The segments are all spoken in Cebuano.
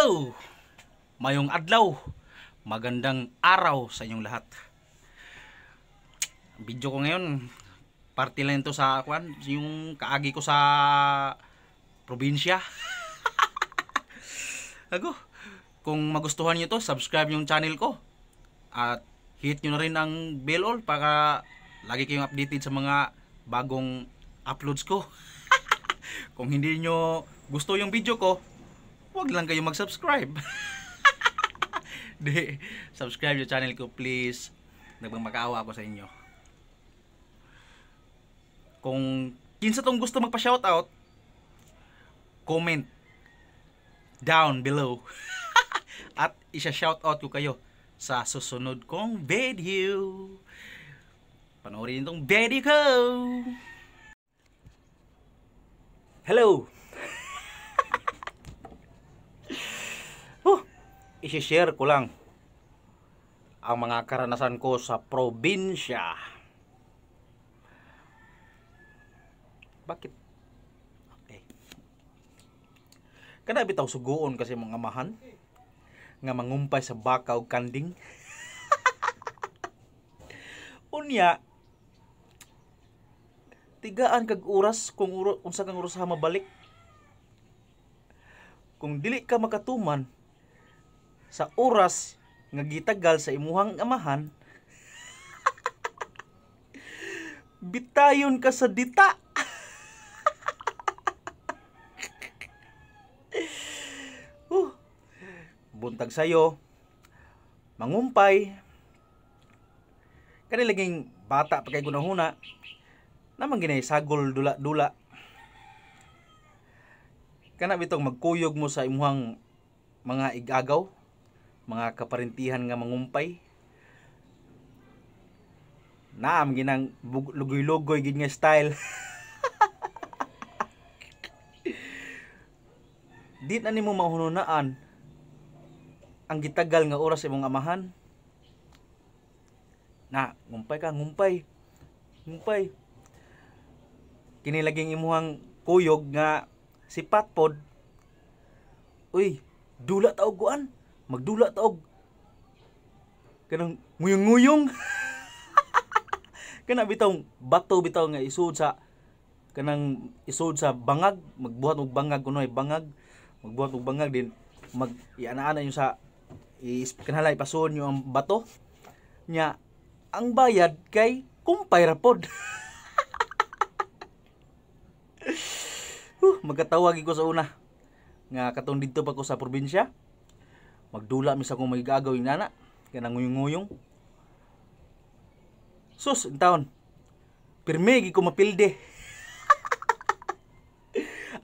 Hello! Mayong adlaw. Magandang araw sa inyong lahat. Video ko ngayon, party lang ito sa kwan, yung kaagi ko sa probinsya. Ago, kung magustuhan niyo to, subscribe yung channel ko. At hit niyo na rin ang bell all para lagi kayong updated sa mga bagong uploads ko. Kung hindi nyo gusto yung video ko, wag lang kayo mag-subscribe. Di, subscribe yung channel ko please. Nagmamakaawa ako sa inyo. Kung kinsa tong gusto magpa-shoutout, comment down below. At isa-shoutout ko kayo sa susunod kong video. Panoorin itong video ko. Hello! I-share ko lang ang mga karanasan ko sa probinsya. Bakit? Okay. Kada bitaw suguon kasi mga amahan nga mangumpay sa baka og kanding. Unya, tigaan kag oras kung unsa kang oras ha mabalik. Kung dili ka makatuman sa oras nga gitagal sa imuhang amahan, bitayon ka sa dita. Buntag sayo, mangumpay. Kani laging bata pa kay gunahuna, namang ginay sagol dula-dula. Kana bitong magkuyog mo sa imuhang mga igagaw, mga kaparintihan nga mangumpay. Naam ginang lugoy-lugoy gid nga style. Di na nimo mahununaan ang gitagal nga oras imong amahan. Na, ngumpay ka, ngumpay. Ngumpay. Kini laging imuhang kuyog nga sipat pod. Uy, dula ta og kuan. Magdula ta og kanang nguyong-nguyong. Kana bitaw bato bitaw nga isud sa kanang isud sa bangag, magbuhat og bangag kunoy bangag, magbuhat og bangag din mag iana-ana yung sa kanhala ipasuon nyo ang bato. Nya ang bayad kay kumpay ra pod. Magkatawag ko sa una nga katong didto pa ko sa probinsya. Magdula mi sa akong magigagaw yung nana kanang nguyong-nguyong. Sus, taon pirmi gi ko mapilde.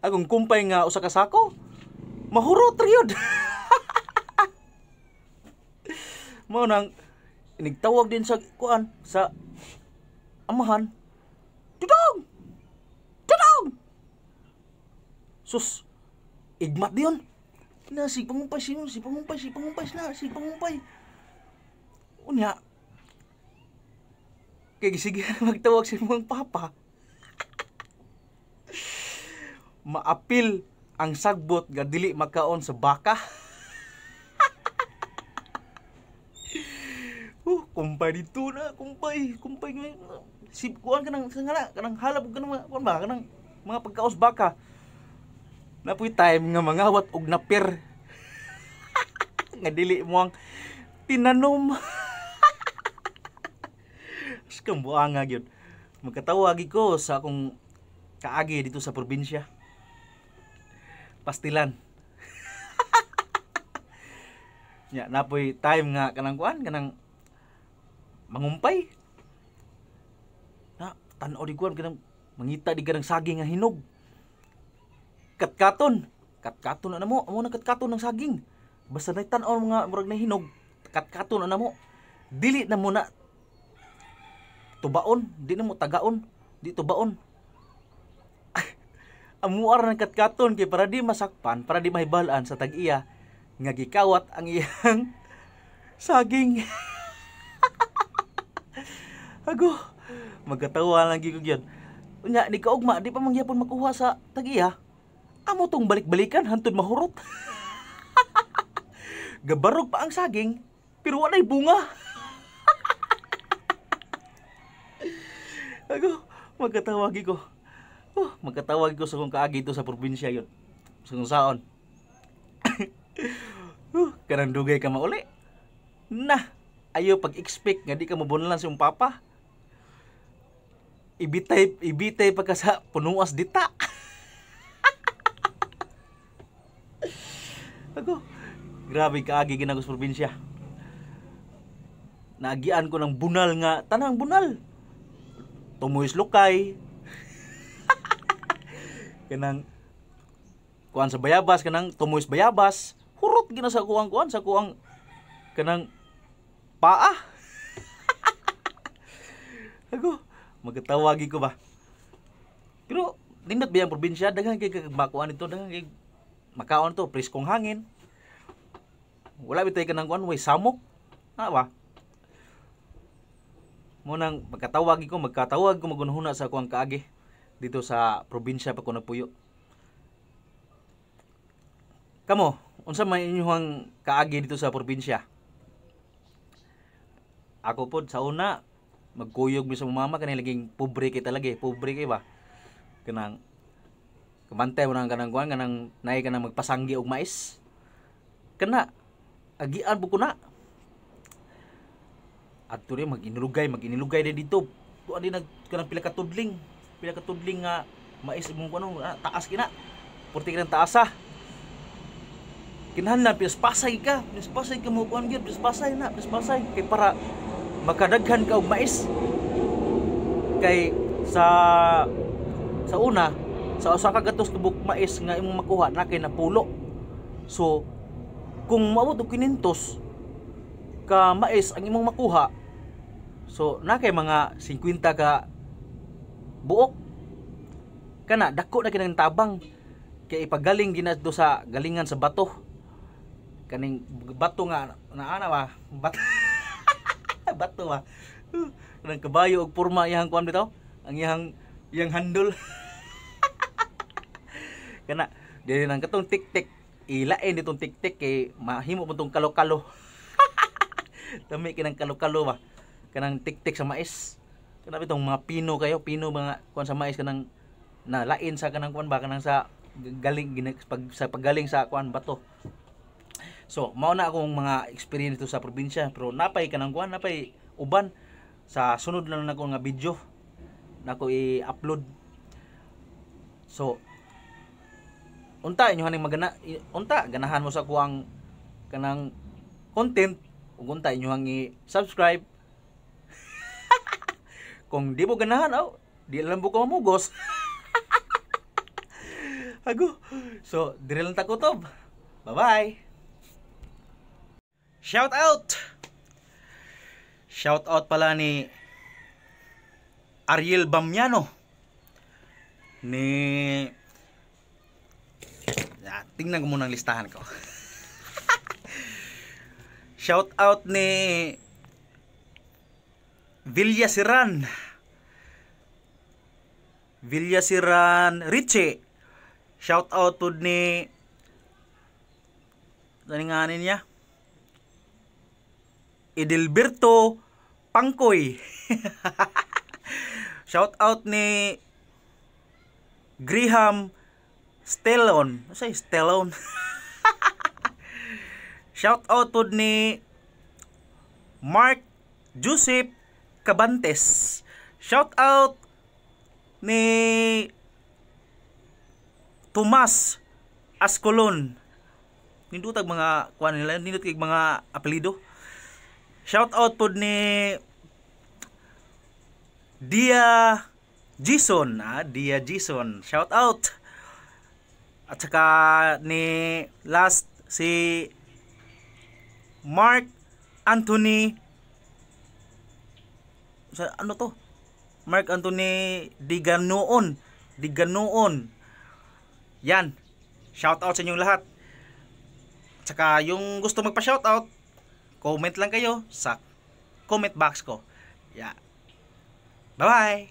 Akong kumpay nga usa ka sako mahurot ra gyud. Mao nang nigtawag din sa kuan sa amahan. Dudong! Dudong! Sus, igmat diyon. Na si pangumpay si si pangumpay si pangumpay na si pangumpay. Unya kay sige magtawag si mong papa. Maapil ang sagbot nga dili makaon sa baka. Kumpay dito na, kumpay, kumpay si kuan kanang sangala, kanang halab kanang kuan ba kanang mga pagkaos baka. Napuy time nga mangawat og napir. Nga dili mo ang tinanom. Skam buanga gyud. Magkatawa gyud ko sa akong kaagi dito sa probinsya. Pastilan. Nya napoy time nga kanang kuan kanang mangumpay. Na tan-aw di kuan kanang mangita di kanang saging nga hinog. Katkaton. Katkaton na namo, amo na katkaton ng saging. Basta na tan-aw mga murag na hinog, katkaton na namo. Dili na mo na tubaon, di na mo tagaon, di tubaon. Amuar ng katkaton kay para di masakpan, para di mahibalaan sa tag-iya nga gikawat ang iyang saging. Ago, magkatawa lang gyud ko gyud. Unya di kaugma, di pa mangyapon makuha sa tag-iya. Amo tong balik-balikan hantod mahurot. Gabarog pa ang saging pero walay bunga. Ago, magkatawagi ko. Oh, magkatawag ko sa kong kaagi dito sa probinsya yun. Sa kong saon. Kanang dugay ka mauli. Na, ayo pag-expect nga di ka mabunlan sa imong papa. Ibitay, ibitay pa ka sa punuas dita. Ago, grabe kaagi ginago sa probinsya. Naagian ko ng bunal nga, tanang bunal. Tumoy lukay. Kanang kuan sa bayabas, kanang tumoy bayabas, hurot gina sa kuang kuan sa kuang kanang paa. Ago, magkatawagi ko ba. Pero nindot ba ang probinsya, daghan kay kagmakuan nito, daghan kay makaon to, preskong hangin. Wala bitay kanang kuan, way samok. Ha ba? Mo nang magkatawag ko, magkatawag ko magunhuna sa kuang kaagi dito sa probinsya pa ko nagpuyo. Kamo, unsa man inyong kaagi dito sa probinsya? Ako pod sa una magkuyog mi sa mama kanang laging pobre kay talaga, pobre kay ba. Kanang kamantay mo nang kanang kuan kanang naay kanang magpasanggi og mais. Kana agian po ko na. Adto rin mag-inilugay, mag-inilugay din dito. Tuan din nag kanang pila ka tudling nga mais imong kuno, taas kina. Purti kanang taasa. Kinahanglan pinaspasay ka, pinaspasay ka mo kuan gyud, pinaspasay na, pinaspasay kay para makadaghan ka og mais. Kay sa una, sa usa ka gatos ka buok mais nga imong makuha na kay napulo. So kung moabot og 500 ka mais ang imong makuha, so na kay mga 50 ka buok. Kana dako na kinang tabang kay ipagaling ginadto sa galingan sa bato. Kaning bato nga naana ba? Bato. Bato ba? Kanang kabayo og porma iyang kuan bitaw, ang iyang handol. Kana dili nang katong tik-tik, ilain ditong tik-tik kay mahimo mo tong kalo-kalo. Dami kinang kalo-kalo ba. Kanang tik-tik sa mais. Kana bitong mga pino kayo, pino mga kuan sa mais kanang nalain sa kanang kuan ba kanang sa galing pag, sa paggaling sa kuan bato. So, mao na akong mga experience dito sa probinsya, pero napay kanang kuan, napay uban sa sunod lang nako nga video nako i-upload. So, unta inyo haning magana, unta ganahan mo sa kuang kanang content ug unta inyo hang i-subscribe. Kung di mo ganahan, aw, di lang mo ko mamugos. Ago. So, dire lang ta kutob. Bye-bye. Shout out. Shout out pala ni Ariel Bamiano. Ni ya, tingnan ko muna ang listahan ko. Shout out ni Villasiran. Villasiran Richie. Shout out to ni ano niya? Edilberto Pangkoy. Shout out ni Graham Stellon. Ano say Stellon? Shout out to ni Mark Joseph Cabantes. Shout out ni Tomas Ascolon. Nindutag mga kuan nila, nindut kay mga apelyido. Shout out pod ni Dia Jason, Dia Jason. Shout out. At saka ni last si Mark Anthony, sa ano to? Mark Anthony Diganoon. Diganoon. Yan. Shout out sa inyong lahat. At saka yung gusto magpa-shout out, comment lang kayo sa comment box ko. Yeah. Bye-bye.